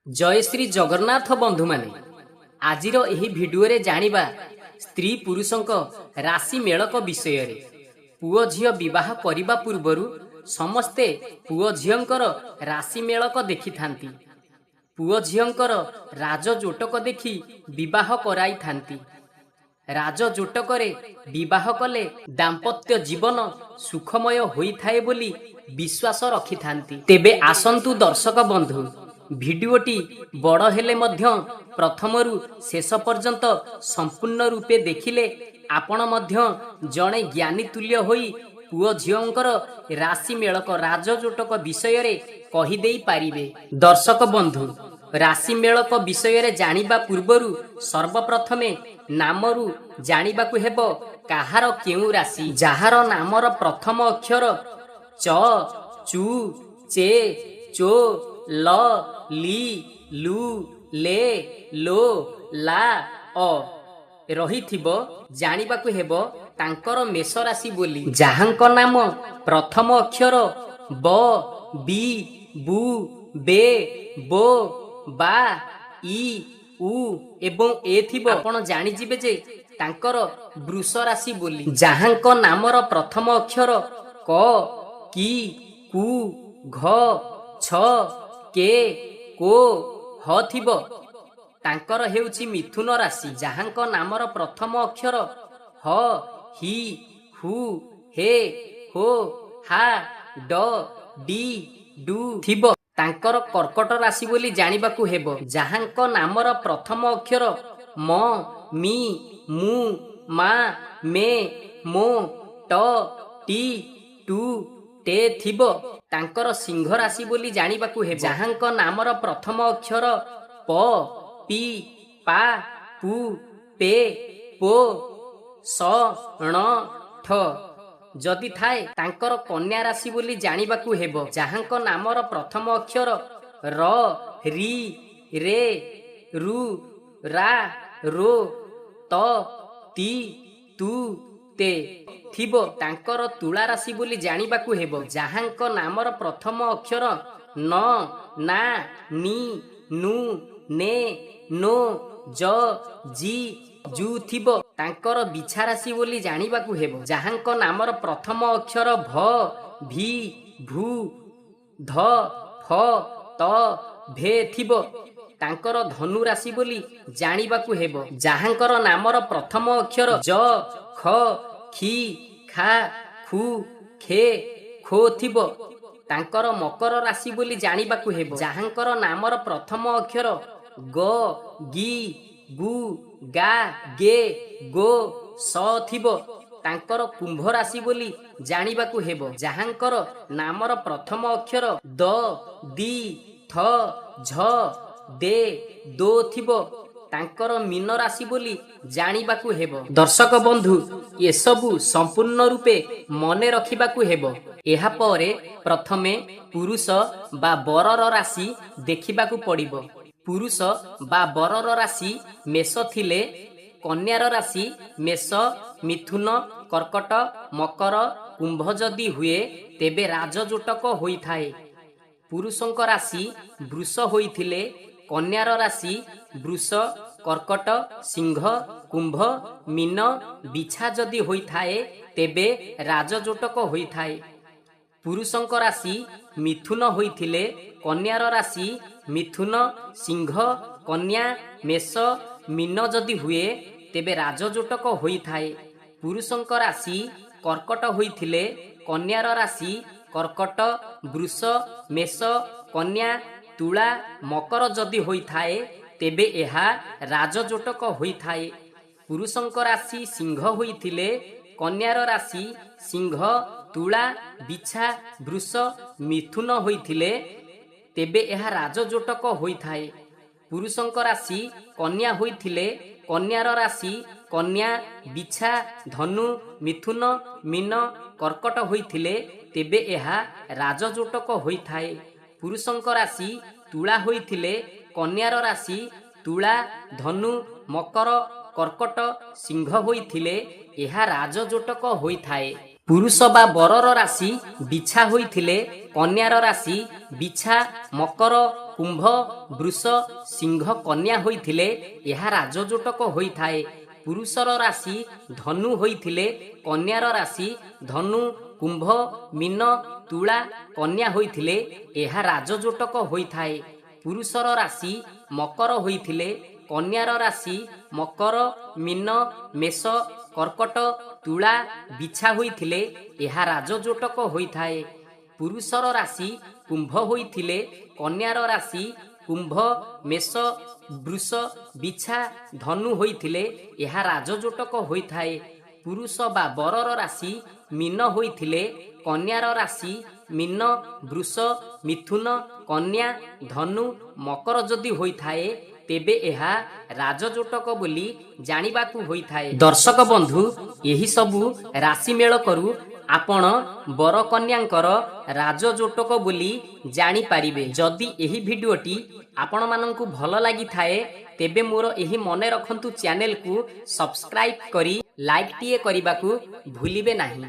ଜୟ ଶ୍ରୀ ଜଗନ୍ନାଥ ବନ୍ଧୁମାନେ, ଆଜିର ଏହି ଭିଡିଓରେ ଜାଣିବା ସ୍ତ୍ରୀ ପୁରୁଷଙ୍କ ରାଶି ମେଳକ ବିଷୟରେ। ପୁଅ ଝିଅ ବିବାହ କରିବା ପୂର୍ବରୁ ସମସ୍ତେ ପୁଅ ଝିଅଙ୍କର ରାଶି ମେଳକ ଦେଖିଥାନ୍ତି। ପୁଅ ଝିଅଙ୍କର ରାଜଜୋଟକ ଦେଖି ବିବାହ କରାଇଥାନ୍ତି। ରାଜଜୋଟକରେ ବିବାହ କଲେ ଦାମ୍ପତ୍ୟ ଜୀବନ ସୁଖମୟ ହୋଇଥାଏ ବୋଲି ବିଶ୍ୱାସ ରଖିଥାନ୍ତି। ତେବେ ଆସନ୍ତୁ ଦର୍ଶକ ବନ୍ଧୁ, ଭିଡିଓଟି ବଡ଼ ହେଲେ ମଧ୍ୟ ପ୍ରଥମରୁ ଶେଷ ପର୍ଯ୍ୟନ୍ତ ସମ୍ପୂର୍ଣ୍ଣ ରୂପେ ଦେଖିଲେ ଆପଣ ମଧ୍ୟ ଜଣେ ଜ୍ଞାନୀ ତୁଲ୍ୟ ହୋଇ ପୁଅ ଝିଅଙ୍କର ରାଶି ମେଳକ, ରାଜଜୋଟକ ବିଷୟରେ କହିଦେଇ ପାରିବେ। ଦର୍ଶକ ବନ୍ଧୁ, ରାଶି ମେଳକ ବିଷୟରେ ଜାଣିବା ପୂର୍ବରୁ ସର୍ବପ୍ରଥମେ ନାମରୁ ଜାଣିବାକୁ ହେବ କାହାର କେଉଁ ରାଶି। ଯାହାର ନାମର ପ୍ରଥମ ଅକ୍ଷର ଚ, ଚୁ, ଚେ, ଚୋ, ଲ, ଲି, ଲୁ, ଲେ, ଲୋ, ଲା, ଅ ରହିଥିବ, ଜାଣିବାକୁ ହେବ ତାଙ୍କର ମେଷ ରାଶି ବୋଲି। ଯାହାଙ୍କ ନାମ ପ୍ରଥମ ଅକ୍ଷର ବ, ବି, ବୁ, ବେ, ବୋ, ବା, ଇ, ଉ ଏବଂ ଏ ଥିବ, ଆପଣ ଜାଣିଯିବେ ଯେ ତାଙ୍କର ବୃଷ ରାଶି ବୋଲି। ଯାହାଙ୍କ ନାମର ପ୍ରଥମ ଅକ୍ଷର କ, କି, କୁ, ଘ, ଛ, କେ, କୋ, ହ ଥିବ, ତାଙ୍କର ହେଉଛି ମିଥୁନ ରାଶି। ଯାହାଙ୍କ ନାମର ପ୍ରଥମ ଅକ୍ଷର ହ, ହି, ହୁ, ହେ, ହୋ, ହା, ଡ, ଡି, ଡୁ ଥିବ, ତାଙ୍କର କର୍କଟ ରାଶି ବୋଲି ଜାଣିବାକୁ ହେବ। ଯାହାଙ୍କ ନାମର ପ୍ରଥମ ଅକ୍ଷର ମ, ମି, ମୁ, ମା, ମେ, ମୋ, ଟ, ଟି, ଟୁ, ଟେ ଥିବ, ତାଙ୍କର ସିଂହ ରାଶି ବୋଲି ଜାଣିବାକୁ ହେବ। ଯାହାଙ୍କ ନାମର ପ୍ରଥମ ଅକ୍ଷର ପ, ପି, ପା, ପୁ, ପେ, ପୋ, ସ, ଣ, ଠ ଯଦି ଥାଏ, ତାଙ୍କର କନ୍ୟା ରାଶି ବୋଲି ଜାଣିବାକୁ ହେବ। ଯାହାଙ୍କ ନାମର ପ୍ରଥମ ଅକ୍ଷର ର, ରି, ରେ, ରୁ, ରା, ରୋ, ତ, ତି, ତୁ, ତେ ଥିବ, ତାଙ୍କର ତୁଳା ରାଶି ବୋଲି ଜାଣିବାକୁ ହେବ। ଯାହାଙ୍କ ନାମର ପ୍ରଥମ ଅକ୍ଷର ନ, ନା, ନି, ନୁ, ନେ, ନୋ, ଜ, ଜି, ଜୁ ଥିବ, ତାଙ୍କର ବିଛା ରାଶି ବୋଲି ଜାଣିବାକୁ ହେବ। ଯାହାଙ୍କ ନାମର ପ୍ରଥମ ଅକ୍ଷର ଭ, ଭି, ଭୁ, ଧ, ଫ, ତ, ଭେ ଥିବ, ତାଙ୍କର ଧନୁ ରାଶି ବୋଲି ଜାଣିବାକୁ ହେବ। ଯାହାଙ୍କର ନାମର ପ୍ରଥମ ଅକ୍ଷର ଜ, ଖ, ଖି, ଖା, ଖୁ, ଖେ, ଖୋ ଥିବ, ତାଙ୍କର ମକର ରାଶି ବୋଲି ଜାଣିବାକୁ ହେବ। ଯାହାଙ୍କର ନାମର ପ୍ରଥମ ଅକ୍ଷର ଗ, ଗି, ଗୁ, ଗା, ଗେ, ଗୋ, ସ ଥିବ, ତାଙ୍କର କୁମ୍ଭ ରାଶି ବୋଲି ଜାଣିବାକୁ ହେବ। ଯାହାଙ୍କର ନାମର ପ୍ରଥମ ଅକ୍ଷର ଦ, ଦି, ଥ, ଝ, ଦେ, ଦୋ ଥିବ, ତାଙ୍କର ମୀନ ରାଶି ବୋଲି ଜାଣିବାକୁ ହେବ। ଦର୍ଶକ ବନ୍ଧୁ, ଏସବୁ ସମ୍ପୂର୍ଣ୍ଣ ରୂପେ ମନେ ରଖିବାକୁ ହେବ। ଏହାପରେ ପ୍ରଥମେ ପୁରୁଷ ବା ବରର ରାଶି ଦେଖିବାକୁ ପଡ଼ିବ। ପୁରୁଷ ବା ବରର ରାଶି ମେଷ ଥିଲେ କନ୍ୟାର ରାଶି ମେଷ, ମିଥୁନ, କର୍କଟ, ମକର, କୁମ୍ଭ ଯଦି ହୁଏ, ତେବେ ରାଜଜୋଟକ ହୋଇଥାଏ। ପୁରୁଷଙ୍କ ରାଶି ବୃଷ ହୋଇଥିଲେ କନ୍ୟାର ରାଶି ବୃଷ, କର୍କଟ, ସିଂହ, କୁମ୍ଭ, ମୀନ, ବିଛା ଯଦି ହୋଇଥାଏ, ତେବେ ରାଜଜୋଟକ ହୋଇଥାଏ। ପୁରୁଷଙ୍କ ରାଶି ମିଥୁନ ହୋଇଥିଲେ କନ୍ୟାର ରାଶି ମିଥୁନ, ସିଂହ, କନ୍ୟା, ମେଷ, ମୀନ ଯଦି ହୁଏ, ତେବେ ରାଜଜୋଟକ ହୋଇଥାଏ। ପୁରୁଷଙ୍କ ରାଶି କର୍କଟ ହୋଇଥିଲେ କନ୍ୟାର ରାଶି କର୍କଟ, ବୃଷ, ମେଷ, କନ୍ୟା, ତୁଳା, ମକର ଯଦି ହୋଇଥାଏ, ତେବେ ଏହା ରାଜଜୋଟକ ହୋଇଥାଏ। ପୁରୁଷଙ୍କ ରାଶି ସିଂହ ହୋଇଥିଲେ କନ୍ୟାର ରାଶି ସିଂହ, ତୁଳା, ବିଛା, ବୃଷ, ମିଥୁନ ହୋଇଥିଲେ, ତେବେ ଏହା ରାଜଜୋଟକ ହୋଇଥାଏ। ପୁରୁଷଙ୍କ ରାଶି କନ୍ୟା ହୋଇଥିଲେ କନ୍ୟାର ରାଶି କନ୍ୟା, ବିଛା, ଧନୁ, ମିଥୁନ, ମୀନ, କର୍କଟ ହୋଇଥିଲେ, ତେବେ ଏହା ରାଜଜୋଟକ ହୋଇଥାଏ। ପୁରୁଷଙ୍କ ରାଶି ତୁଳା ହୋଇଥିଲେ କନ୍ୟାର ରାଶି ତୁଳା, ଧନୁ, ମକର, କର୍କଟ, ସିଂହ ହୋଇଥିଲେ ଏହା ରାଜଜୋଟକ ହୋଇଥାଏ। ପୁରୁଷ ବା ବରର ରାଶି ବିଛା ହୋଇଥିଲେ କନ୍ୟାର ରାଶି ବିଛା, ମକର, କୁମ୍ଭ, ବୃଷ, ସିଂହ, କନ୍ୟା ହୋଇଥିଲେ ଏହା ରାଜଜୋଟକ ହୋଇଥାଏ। ପୁରୁଷର ରାଶି ଧନୁ ହୋଇଥିଲେ କନ୍ୟାର ରାଶି ଧନୁ, କୁମ୍ଭ, ମୀନ, ତୁଳା, କନ୍ୟା ହୋଇଥିଲେ ଏହା ରାଜଜୋଟକ ହୋଇଥାଏ। ପୁରୁଷର ରାଶି ମକର ହୋଇଥିଲେ କନ୍ୟାର ରାଶି ମକର, ମୀନ, ମେଷ, କର୍କଟ, ତୁଳା, ବିଛା ହୋଇଥିଲେ ଏହା ରାଜଜୋଟକ ହୋଇଥାଏ। ପୁରୁଷର ରାଶି କୁମ୍ଭ ହୋଇଥିଲେ କନ୍ୟାର ରାଶି କୁମ୍ଭ, ମେଷ, ବୃଷ, ବିଛା, ଧନୁ ହୋଇଥିଲେ ଏହା ରାଜଜୋଟକ ହୋଇଥାଏ। ପୁରୁଷ ବା ବରର ରାଶି ମୀନ ହୋଇଥିଲେ କନ୍ୟାର ରାଶି ମୀନ, ବୃଷ, ମିଥୁନ, କନ୍ୟା, ଧନୁ, ମକର ଯଦି ହୋଇଥାଏ, ତେବେ ଏହା ରାଜଜୋଟକ ବୋଲି ଜାଣିବାକୁ ହୋଇଥାଏ। ଦର୍ଶକ ବନ୍ଧୁ, ଏହି ସବୁ ରାଶି ମେଳକରୁ ଆପଣ ବର କନ୍ୟାଙ୍କର ରାଜଜୋଟକ ବୋଲି ଜାଣିପାରିବେ। ଯଦି ଏହି ଭିଡ଼ିଓଟି ଆପଣମାନଙ୍କୁ ଭଲ ଲାଗିଥାଏ, ତେବେ ମୋର ଏହି ମନେ ରଖନ୍ତୁ ଚ୍ୟାନେଲକୁ ସବସ୍କ୍ରାଇବ୍ କରି ଲାଇକ୍ଟିଏ କରିବାକୁ ଭୁଲିବେ ନାହିଁ।